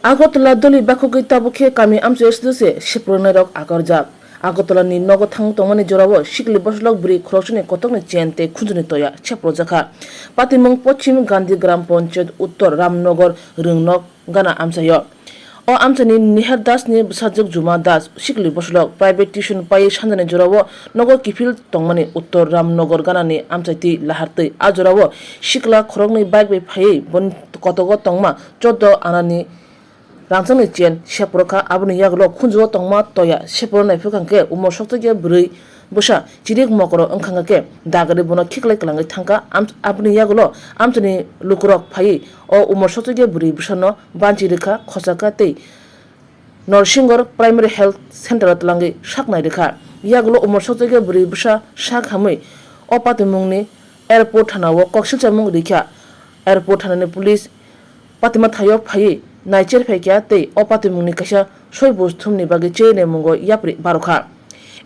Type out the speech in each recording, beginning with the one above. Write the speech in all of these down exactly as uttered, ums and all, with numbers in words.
Agartala doli bakhogwi tabuk khe kami amchai S D C seprwnairok akarjak. Agartala ni nogo thang tongmani jorao sikli bwswlok bwrwi khoroksani kotokni chain tei khunjuni toya seprojakha. Patimung Pochim Gandhi Gram Panchayat Uttor Ramnagar Rwngnok gana amchaio. O amchaini Nihar Das ni bwsajwk Juma Das sikli bwswlok private tuition paiwi sanjani jorao nogo kiphil tongmani Uttor Ramnagar ganani amchaitwi lahartwi. A jorao sikla khoroknwi bike bai phaiwi boni kotogo tongma choddo anani rangchakni chain seprokha, aboni yagulo khunjugo tongma toya sepro naiphukha hwnkhe umor sokchakya bwrwi bwsa chirik mokoro wngkha hwnkhe dagari bono khiklai kwlangwi thangkha. Am-, aboni yagulo amchaini lukurok phaiwi o umor sokchakya bwrwi bwsano banchi rwkha, khochakha tei Norsinghor Primary Health Center o twlangwi saknai rwkha. Yagulo umor sokchakya bwrwi bwsa sak hamwi o patimungni airport thana o kok silchamung rikha. Airport thanani police patima thaio phaiwi naicher phaikha tei o patimungni kaisa soi buj thumni bagwi cheyene mungo yapri barokha.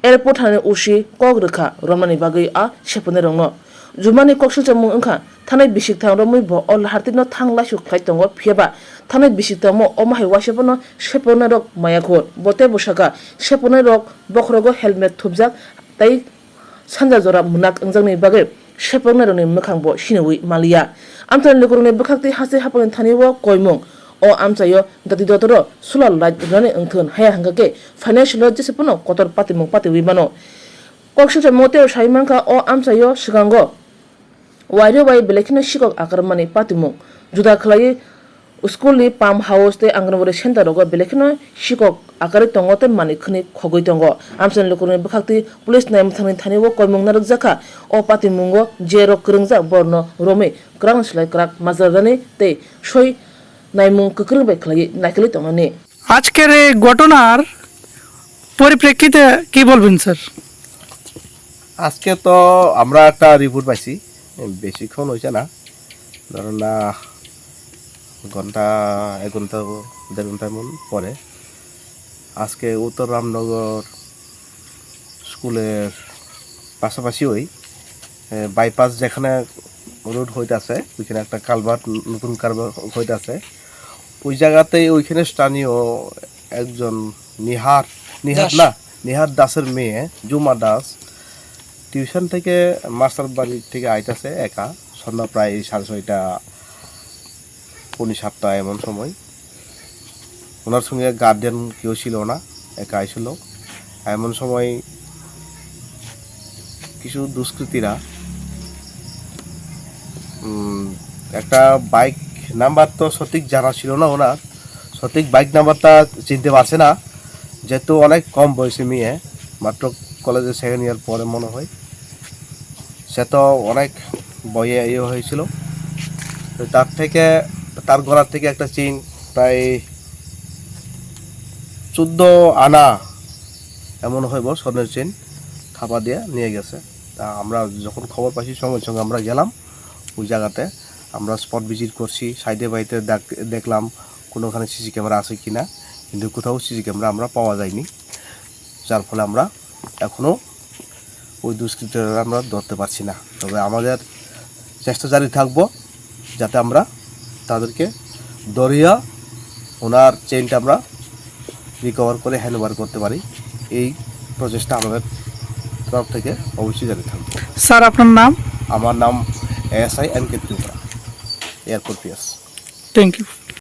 Airport thanani O C kok rwkha romnani bagwi a seponairokno. Jumani kok silchamung wngkha, thanai bisik thang romwi bo o lahartwino thang laisu khlai tongo, phiyaba thanai bisik thangmo omo hai waisa phano seponairok maya khun. Bo teibo sakha, seponairok bokhorogo helmet thupjak tei sanja jora mwnak wngjaknai bagwi seponairokni mwkhang bo siniwi maliya. Amchaini lukurokni bwkhaktwi haste haphangni thani o koimung o amchaio dati dotoro solar light rwnani wngthun, haya hwnkha khe financial o jesa phano kotor patimung patiwi mano. Kok silchamung teibo sai mankha, o amchaio swkango wairwi bai belai kheno sikok akarmani patimung juda khlaiwi school ni pump house tei Anganwadi center rogo belai kheno sikok akarwi tongo tei manwi khwnwi khogwi tongo. Amchaini lukurokni bwkhaktwi police naimwthangni thani o koimung narwkjakha. O patimungo je rok kwrwngjak borokno romwi kwrak silai kwrak majra rani tei soi naimung kwkrwng bai khlaiwi naikolwi tongnani. আজকের এই ঘটনার পরিপ্রেক্ষিতে কি বলবেন, স্যার? আজকে তো আমরা একটা রিপোর্ট পাইছি, বেশিক্ষণ হয়েছে না, ধরো না, ঘন্টা, এক ঘন্টা, দেড় ঘন্টার মন পরে আজকে উত্তর রামনগর স্কুলের পাশাপাশি ওই, এ, বাইপাস যেখানে রোড হইতাছে, ওইখানে একটা কালভার্ট, নতুন কালভার্ট হইতাছে। ওই জায়গাতেই ওইখানে স্থানীয় একজন নিহার, নিহার দাস। না, নিহার দাসের মেয়ে জুমা দাস টিউশন থেকে মাস্টার বাড়ি থেকে আইতাছে একা, সন্ধ্যা প্রায় সাড়ে ছয়টা, পৌনে সাতটা এমন সময়। ওনার সঙ্গে গার্ডিয়ান কেউ ছিল না, একা আইছিল। এমন সময় কিছু দুষ্কৃতীরা, উম, একটা বাইক নাম্বার তো সঠিক জানা ছিল না ওনার, সঠিক বাইক নাম্বারটা চিনতে পারছে না, যেহেতু অনেক কম বয়সী মেয়ে, মাত্র কলেজে সেকেন্ড ইয়ার পরে মনে হয়। সে তো অনেক ভয়ে ইয়ে হয়েছিল। তো তার থেকে, তার গলা থেকে একটা চেইন প্রায় চোদ্দ আনা এমন হইব স্বর্ণের চেইন খাপা দিয়ে নিয়ে গেছে। তা আমরা যখন খবর পাইছি, সঙ্গে সঙ্গে আমরা গেলাম ওই জায়গাতে। আমরা স্পট ভিজিট করছি, সাইডে বাইতে দেখ-, দেখলাম কোনোখানে সিসি ক্যামেরা আছে কি না, কিন্তু কোথাও সিসি ক্যামেরা আমরা পাওয়া যায়নি, যার ফলে আমরা এখনও ওই দুষ্কৃতীরা আমরা ধরতে পারছি না। তবে আমাদের চেষ্টা জারি থাকবো যাতে আমরা তাদেরকে ধরিয়া ওনার চেইনটা আমরা রিকভার করে হ্যান্ড ওভার করতে পারি, এই প্রচেষ্টা আমাদের তরফ থেকে অবশ্যই জারি থাকবে। স্যার, আপনার নাম? আমার নাম ASI N K Tripura, airport PS. Thank you.